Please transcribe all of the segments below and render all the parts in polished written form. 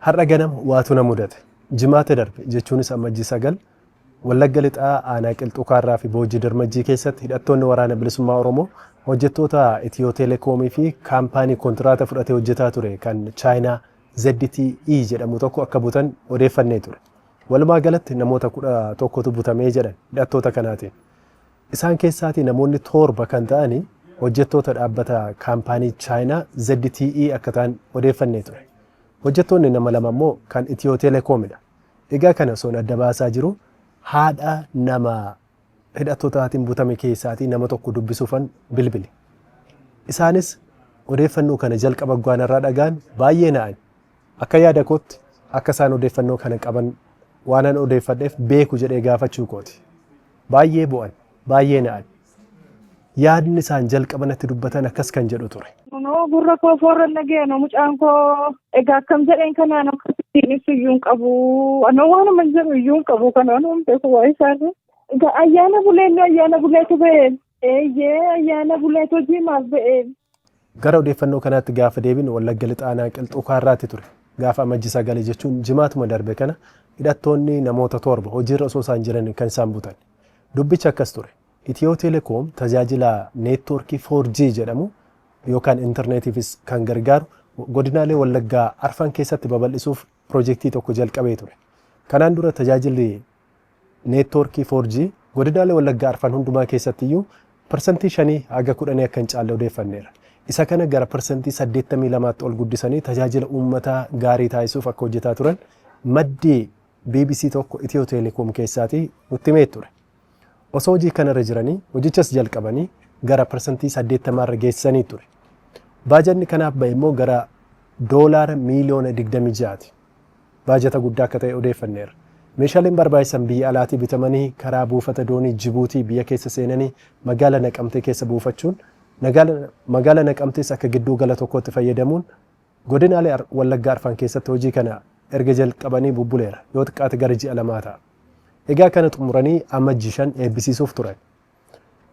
Har'a ganama waatu na mudate. Jimaata darbe jechuunis Amajjii 9 Wallagga Lixaa aanaa Qilxuu Kaarraa fi Boojjii Dirmajjii keessatti hidhattoonni Waraana Bilisummaa Oromoo hojjettoota Itiyoo Teelekoomii fi kaampaanii kontiraata fudhatee hojjetaa ture kan Chaayinaa ZTE jedhamu tokko akka butan odeeffannee ture. Walumaa galatti namoota 11tu butamee jedhan hidhattoota kanaatiin. Isaan keessaatii namoonni 7 kan ta'ani hojjettoota dhaabbata kaampaanii Chaayinaa ZTE akka ta'an odeeffannee ture. Hojjettoonni nama 2 immoo kan Itiyoo Teelekoomidha. Egaa kana osoon adda baasaa jiruu haadha nama hidhattootaatiin butame keessaatii nama tokko dubbisuufan bilbile. Isaanis odeeffannoo kana jalqaba oggaa narraa dhaga'an baay'ee na'an. Akka yaada kootti akka isaan odeeffannoo kana qaban waanan odeeffadheef beeku jedhee gaafachuu kooti. Baay'ee bo'an, baay'ee na'an. Yaadni isaan jalqaba natti dubbatan akkas kan jedhu ture. Kunoo gurra koo foorran dhaga'e anoo mucaan koo egaa akkam jedheen kanaan akkasittiin ibsu iyyuu hin qabu. Anoo waanuma hin jedhu iyyuu hin qabu kana anoo hin beeku waa'ee isaarra. Egaa ayyaana buleellee ayyaana buleetu ba'e. Eeyyee ayyaana buleetu hojii maaf ba'e. Gara odeeffannoo kanaatti gaafa deebinu Wallagga Lixa Aanaa Qilxuu Kaarraatti ture. Gaafa Amajji 9 jechuun Jimaatuma darbe kana hidhattoonni namoota 7 hojiirra osoo isaan jiranii kan isaan butan. Dubbichi akkas ture. Itiyoo Telekoom tajaajila neetwoorkii 4G jedhamu yookaan intarneetiifis kan gargaaru godinaalee Wallaggaa arfan keessatti babal'isuuf pirojektii tokko jalqabee ture. Kanaan dura tajaajilli neetwoorkii 4G godinaalee Wallaggaa arfan hundumaa keessattiyyuu parsantii shanii haga kudhanii akka hin caalle odeeffanneera. Isa kana gara parsantii 82tti ol guddisanii tajaajila uummataa gaarii taasisuuf akka hojjetaa turan maddi bbc tokko Itiyoo Telekoom keessaatii nutti himee ture. Osoo hojii kanarra jiranii hojichas jalqabanii gara parsantii 80 irra geessisanii ture. Baajanni kanaaf ba'e immoo gara doolaara miiliyoona 26ti. Baajata guddaa akka ta'e odeeffanneerra. Meeshaaleen barbaachisan biyya alaatii bitamanii karaa buufata doonii Jibuutii biyya keessa seenanii magaala Naqamtee keessa buufachuun magaala Naqamtees akka gidduu gala tokkootti fayyadamuun godinaalee Wallaggaa arfan keessatti hojii kana erga jalqabanii bubbuleera. Yoo xiqqaate gara ji'a lamaa ta'a. Egaa kana xumuranii Amajji 5 eebbisiisuuf turan.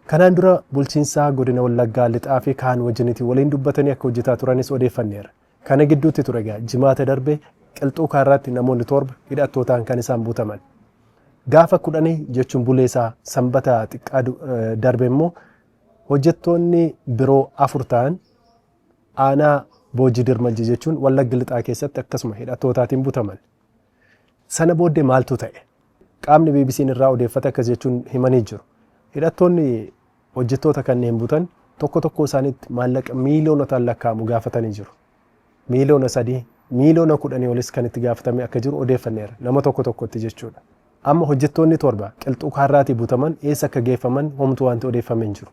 Kanaan dura bulchiinsaa godina Wallaggaa Lixaa fi kaan wajjinitii waliin dubbatanii akka hojjetaa turanis odeeffanneera. Kana gidduutti ture egaa Jimaata darbe Qilxuu Kaarraatti namoonni 7 hidhattootaan kan isaan butaman. Gaafa kudhanii jechuun buleesaa Sanbata xiqqaa darbe immoo hojjettoonni biroo 4 ta'an aanaa Boojji Dirmajji jechuun Wallagga Lixaa keessatti akkasuma hidhattootaatiin butaman. Sana booddee maaltu ta'e? Qaamni BBC'n irraa odeeffate akkas jechuun himanii jiru. Hidhattoonni hojjettoota kanneen butan tokko tokkoo isaaniitti maallaqa miiliyoonotaan lakkaa'amu gaafatanii jiru. Miiliyoona 3, miiliyoona 10 olis kan itti gaafatame akka jiru odeeffanneerra. Nama tokko tokkotti jechuudha. Amma hojjettoonni 7 Qilxuu Kaarraatii butaman eessa akka geeffaman homtuu wanti odeeffame hin jiru.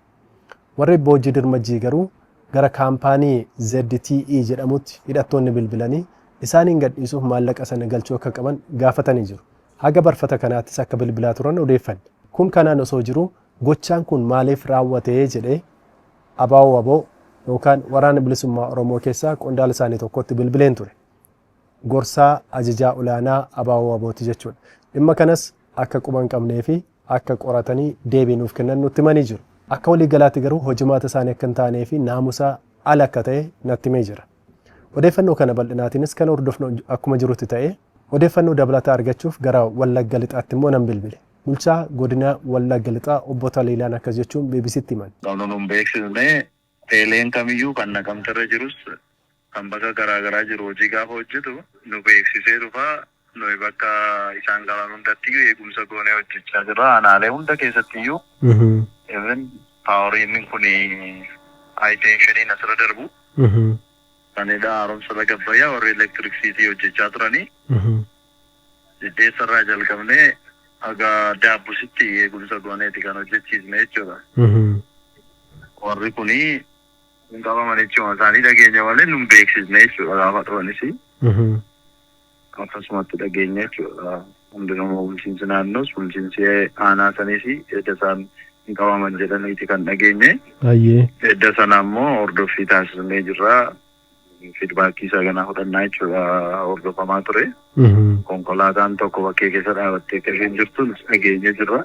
Warri Boojjii Dirmajjii garuu gara kaampaanii ZTE jedhamutti hidhattoonni bilbilanii isaaniin gadhiisuuf maallaqa sana galchuu akka qaban gaafatanii jiru. Haga barfata kanaattis akka bilbilaa turan odeeffanne. Kun kanaan osoo jiruu gochaan kun maaliif raawwate jedhee Abo-wbo yookaan Waraana Bilisummaa Oromoo keessaa qondaala isaanii tokkotti bilbileen ture. Gorsaa ajajaa olaanaa Abo-wboti jechuudha. Dhimma kanas akka quba hin qabnee fi akka qoratanii deebii nuuf kennan nutti himanii jiru. Akka walii galaatti garuu hojimaata isaanii akka hin taanee fi naamusaa ala akka ta'e natti himee jira. Odeeffannoo kana bal'inaatiinis kan hordofnu akkuma jirutti ta'ee, odeeffannoo dabalataa argachuuf gara Wallagga Lixaatti immoo nan bilbile. Bulchaa Godina Wallagga Lixaa Obbo Taliilaan akkas jechuun BBCtti himan. Qabnu nun beeksisne. Teeleen kamiyyuu kan Naqamterra jirus kan bakka garaa garaa jiru hojii gaafa hojjetu nu beeksisee dhufa. Nuyi bakka isaan galan hundattiyyuu eegumsa goonee hojjechaa jirra. Aanaalee hunda keessattiyyuu even paaworiin kun high tensioniin asirra darbu kan hidha haaromsa laga Abbayyaa warri elektiriksiitii hojjechaa turanii Dhidheessa irraa jalqabnee haga Daabbusitti eegumsa gooneeti kan hojjechiisne jechuudha. Warri kuni hin qabaman jechuma isaanii dhageenya malee nun beeksisne jechuudha gaafa dhufanis akkasumatti dhageenya jechuudha. Hundinuu bulchiinsi naannoos bulchiinsi aanaa saniis edda isaan hin qabaman jedhaniiti kan dhageenye. Edda sana immoo hordoffii taasisnee jirra. Feedback isaa ganaa fudhannaa jechuudha hordofamaa ture. Konkolaataan tokko bakkee keessa dhaabattee akka isheen jirtu nus dhageenye jirra.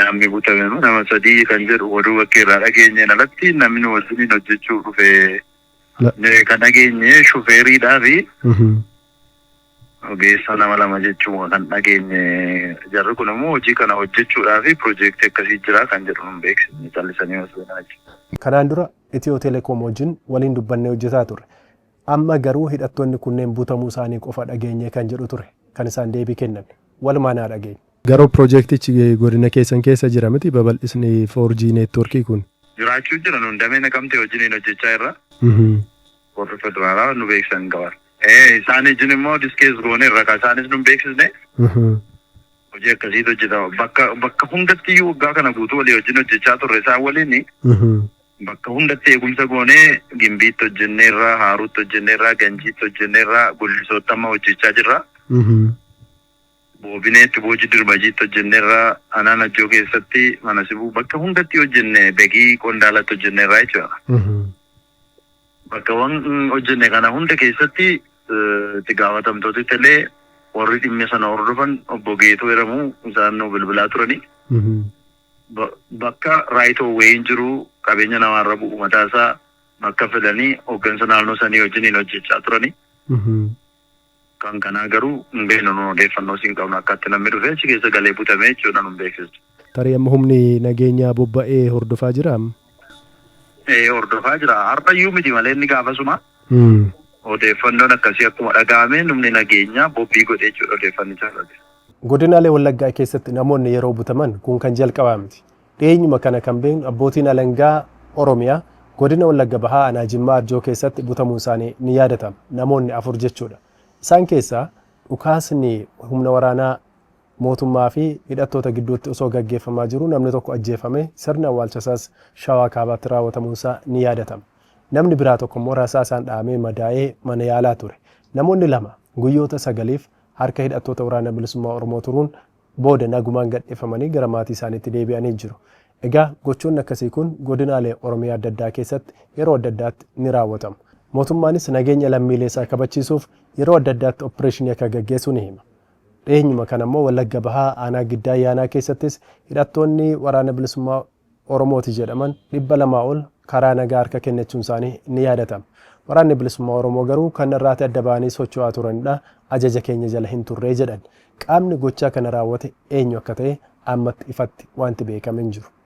Namni butame immoo nama sadii kan jedhu oduu bakkee irraa dhageenyeen alatti namni nu wajjiniin hojjechuu dhufe kan dhageenye shufeeriidhaa fi Ogeessa nama lama jechuun kan dhageenye, jarri kun immoo hojii kana hojjechuudhaaf piroojeektii akkasii jira kan jedhu nun beeksisne, callisanii osoo jechuudha. Kanaan dura Itiyoo Telekoom wajjin waliin dubbannee hojjetaa turre. Amma garuu hidhattoonni kunneen butamuu isaanii qofa dhageenye kan jedhu ture kan isaan deebii kennan. Walumaan haa dhageenyu. Garuu piroojeektichi godina keessan keessa jira miti babal'isni 4G neetwoorkii kun? Jiraachuu jira, nun damee Naqamtee wajjiniin hojjechaa jirra. Warri federaalaa nu beeksisan qaban. Isaan wajjin immoo discuss gooneerra, kan isaanis nu beeksisne. Hojii akkasiitu hojjetama. Bakka hundatti iyyuu waggaa kana guutuu walii wajjin hojjechaa turre isaan waliin. Bakka hundatti eegumsa goonee Gimbiitti hojjenneerra, Haaruutti hojjenneerra, Ganjiitti hojjenneerra, Gullisootti amma hojjechaa jirra. Boobineetti, Boojii Dirmajiitti hojjenneerra, Anaan Ajjoo keessatti, Mana Sibuu, bakka hundatti hojjenne, Begii Qondaalatti hojjenneerra jechuudha. Bakkawwan hojjenne kana hunda keessatti itti gaafatamtooti illee warri dhimma sana hordofan obbo Geetuu jedhamu, isaan nu bilbilaa turani. Bakka right of way hin jiru, qabeenya namaarra bu'u mataasaa bakka filanii hooggansa naannoo sanii wajjiniin hojjechaa turani. Kan kanaa garuu hin beeknu, nu odeeffannoo siin qabnu, akkatti namni dhufee achi keessa galee butamee jechuudha nu beeksistu. Tarii amma humni nageenyaa bobba'ee hordofaa jira? Ee, hordofaa jira. Har'ayyuu miti malee inni gaafasuma. Odeeffannoon akkasii akkuma dhaga'ame humni nageenyaa bobbii godhee jechuudha odeeffannicha irratti. Godinaalee Wallaggaa keessatti namoonni yeroo butaman kun kan jalqabaa miti. Dhiyeenyuma kana kan beeknu abbootiin alangaa Oromiyaa godina Wallagga Bahaa aanaa Jimmaa Arjoo keessatti butamuun isaanii ni yaadatama. Namoonni afur jechuudha. Isaan keessaa dhukaasni humna waraanaa mootummaa fi hidhattoota gidduutti osoo gaggeeffamaa jiru namni tokko ajjeefame, sirni awwaalcha isaas Shawaa Kaabaatti raawwatamuunsaa ni yaadatama. Namni biraa tokko immoo rasaasaan dhahamee madaa'ee mana yaalaa ture. Namoonni lama guyyoota 9f harka hidhattoota Waraana Bilisummaa Oromoo turuun booda nagumaan gadhiifamanii gara maatii isaaniitti deebi'anii jiru. Egaa gochoonni akkasii kun godinaalee Oromiyaa adda addaa keessatti yeroo adda addaatti ni raawwatamu. Mootummaanis nageenya lammiilee isaa kabachiisuuf yeroo adda addaatti opereeshinii akka gaggeessu ni hima. Dhiyeenyuma kana immoo Wallagga Bahaa aanaa Giddaa Ayyaanaa keessattis hidhattoonni Waraana Bilisummaa Oromooti jedhaman 200 ol karaa nagaa harka kennachuun isaanii ni yaadatama. Waraanni Bilisummaa Oromoo garuu kan irraati adda ba'anii socho'aa turanidha. Ajaja keenya jala hin turree jedhan. Qaamni gochaa kana raawwate eenyu akka ta'e ammatti ifatti wanti beekame hin jiru.